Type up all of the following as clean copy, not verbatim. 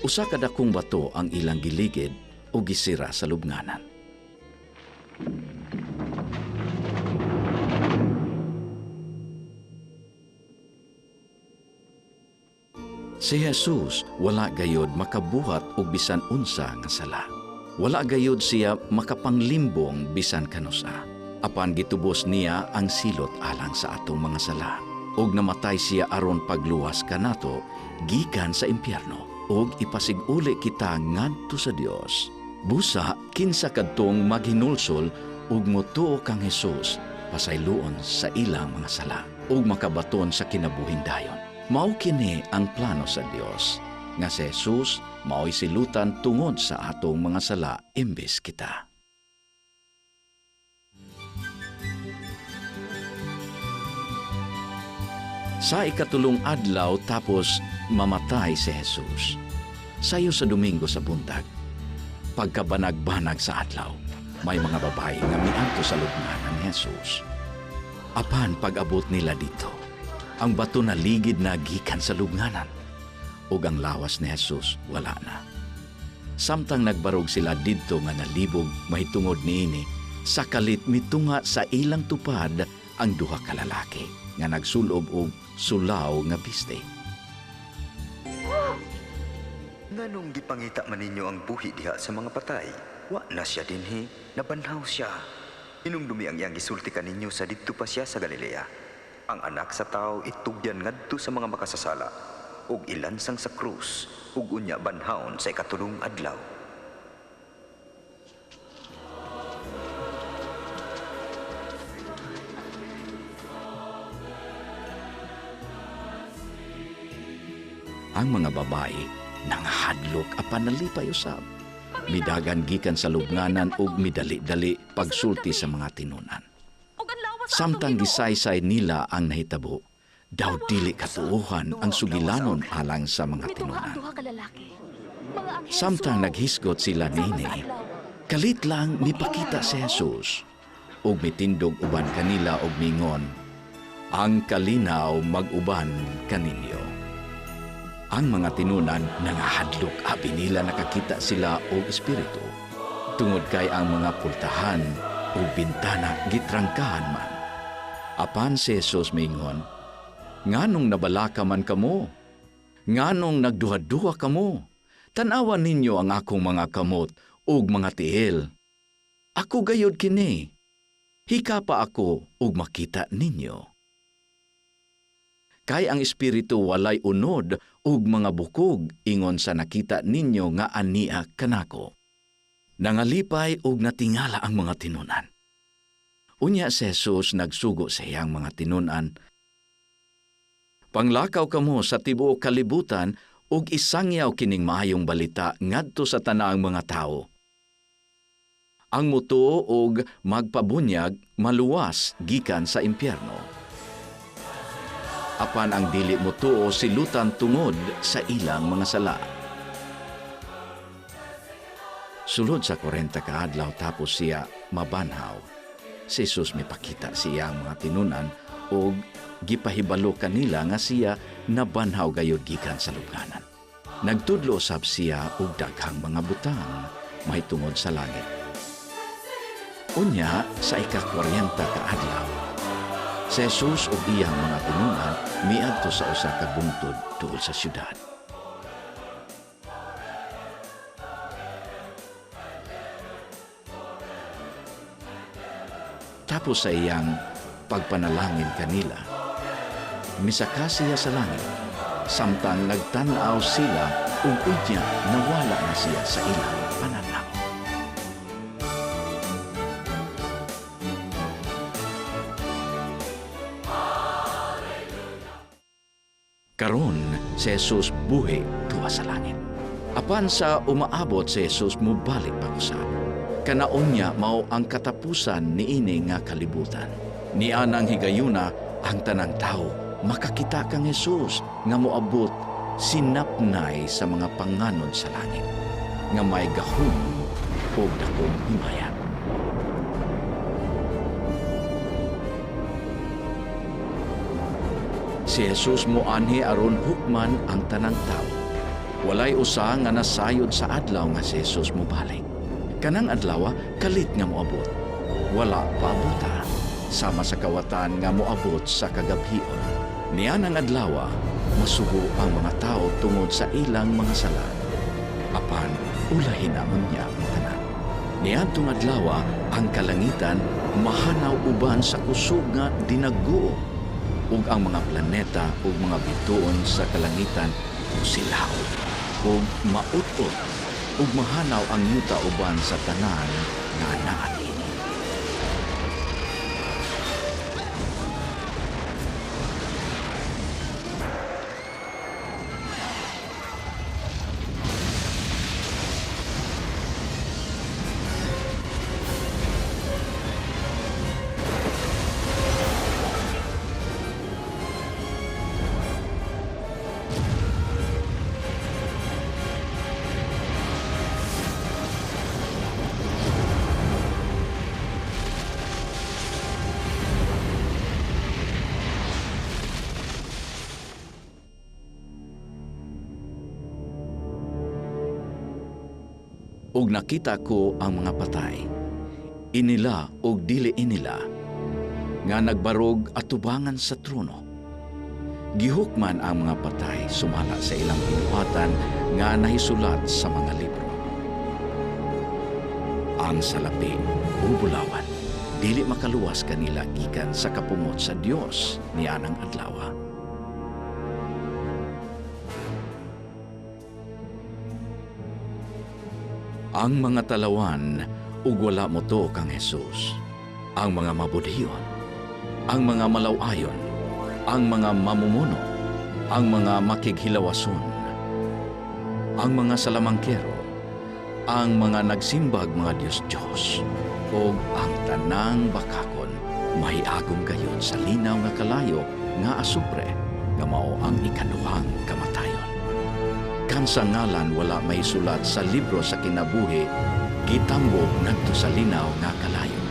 Usa ka dakong bato ang ilang giligid o gisira sa lubnganan. Si Jesus wala gayod makabuhat og bisan unsa nga sala. Wala gayod siya makapanglimbong bisan kanusa. Apan gitubos niya ang silot alang sa atong mga sala. Og namatay siya aron pagluwas kanato gikan sa impyerno og ipasig-uli kita ngadto sa Dios. Busa kinsa kadtong maghinulsol ug motuo kang Hesus pasayloon sa ilang mga sala ug makabaton sa kinabuhing dayon. Mao kini ang plano sa Dios nga si Jesus mao'y silutan tungod sa atong mga sala imbes kita. Sa ikatulong adlaw tapos mamatay si Jesus. Sayo sa Domingo sa buntag, pagkabanag-banag sa adlaw, may mga babae nga miadto sa lubnganan ni Jesus. Apan pag-abot nila dito, ang bato na ligid na gikan sa lubnganan, ug ang lawas ni Jesus wala na. Samtang nagbarog sila didto nga nalibog mahitungod niini, sa kalit mitunga sa ilang tupad ang duha ka lalaki nga nagsulob og sulaw nga biste. Nganong gipangita man ninyo ang buhi diha sa mga patay? Wa na siya dinhi, nabanhaw siya. Hinumdumi ang iyang gisulti kaninyo sa didto pa siya sa Galilea. Ang anak sa tao itugyan ngadto sa mga makasasala ug ilansang sa krus ug unya banhawon sa ikatulong adlaw. Ang mga babae nangahadlok apan nalipay usab. Midagan gikan sa lubnganan ug midali-dali pagsulti sa mga tinunan. Samtang gisaysay nila ang nahitabo, daw dili katuohan ang sugilanon alang sa mga tinunan. Samtang naghisgot sila niini, kalit lang mipakita si Jesus ug mitindog uban kanila og mingon, ang kalinaw mag-uban kaninyo. Ang mga tinunan nangahadlok abi nila nakakita sila og espiritu, tungod kay ang mga pultahan ug bintana gitrangkahan man. Apan si Jesus mingon, nganong nabalaka man kamo? Nganong nagduha-duha kamo? Tan-awa ninyo ang akong mga kamot ug mga tiil. Ako gayod kini. Hika pa ako ug makita ninyo. Kay ang espiritu walay unod ug mga bukog ingon sa nakita ninyo nga ania kanako. Nangalipay ug natingala ang mga tinunan. Unya si Jesus nagsugo sa iyang mga tinunan. Panglakaw kamo sa tibuok kalibutan ug isangyaw kining maayong balita ngadto sa tanang mga tawo. Ang mutuo og magpabunyag maluwas gikan sa impyerno. Apan ang dili mutuo silutan tungod sa ilang mga sala. Sulod sa 40 ka adlaw tapos siya mabanhaw. Si Jesus mipakita siya ang mga tinunan og gipahibalo kanila nga siya nabanhaw gayud gikan sa lubnganan. Nagtudlo usab siya og daghang mga butang mahitungod sa langit. Unya sa ika-40 ka adlaw, si Jesus ug iyang mga tinunan miadto sa usa ka bungtod duol sa syudad. Tapos sa iyang pagpanalangin kanila, misaka siya sa langit, samtang nagtan-aw sila ug unya nawala na siya sa ilang pananaw. Karon si Jesus buhi tuwa sa langit. Apan sa umaabot si Jesus mubalik pag-usab. Kanaon niya mao ang katapusan niini nga kalibutan. Nianang higayuna ang tanang tao makakita kang Jesus nga moabot sinapnay sa mga panganod sa langit nga may gahom ug dakong himaya. Si Jesus moanhi aron hukman ang tanang tao Walay usa nga nasayod sa adlaw nga si Jesus mobalik. Kanang adlaw kalit nga moabot. Wala paabuta, sama sa kawatan nga moabot sa kagabhion. Niya ng adlaw, masugo ang mga tao tungod sa ilang mga sala. Apan ulahin amon niya ang tanan. Niadtong adlaw, ang kalangitan mahanaw uban sa kusog nga dinaguo, ug ang mga planeta ug mga bituon sa kalangitan musilaw ug maut-ut, ug mahanaw ang yuta uban sa tanan nga naa niini. Ug nakita ko ang mga patay, inila ug dili inila, nga nagbarog atubangan sa trono. Gihukman ang mga patay sumala sa ilang binuhatan nga nahisulat sa mga libro. Ang salapi o bulawan, dili makaluwas kanila gikan sa kapungot sa Dios nianang adlaw. Ang mga talawan ug wala motuo kang Jesus, ang mga mabudhiyon, ang mga malaw-ayon, ang mga mamumuno, ang mga makighilawason, ang mga salamangkero, ang mga nagsimbag mga Diyos-Diyos, ug ang tanang bakakon mahiagom gayon sa linaw nga kalayo nga asupre nga mao ang ikaduhang kamatayon. Kan sa ngalan wala may sulat sa libro sa kinabuhi, gitambok ngadto sa linaw nga kalayo.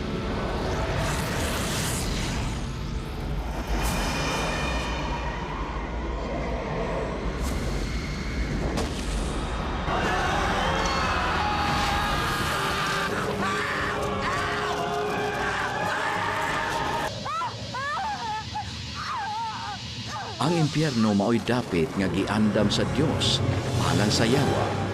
Ang impyerno mao'y dapit nga giandam sa Dios alang sa yawa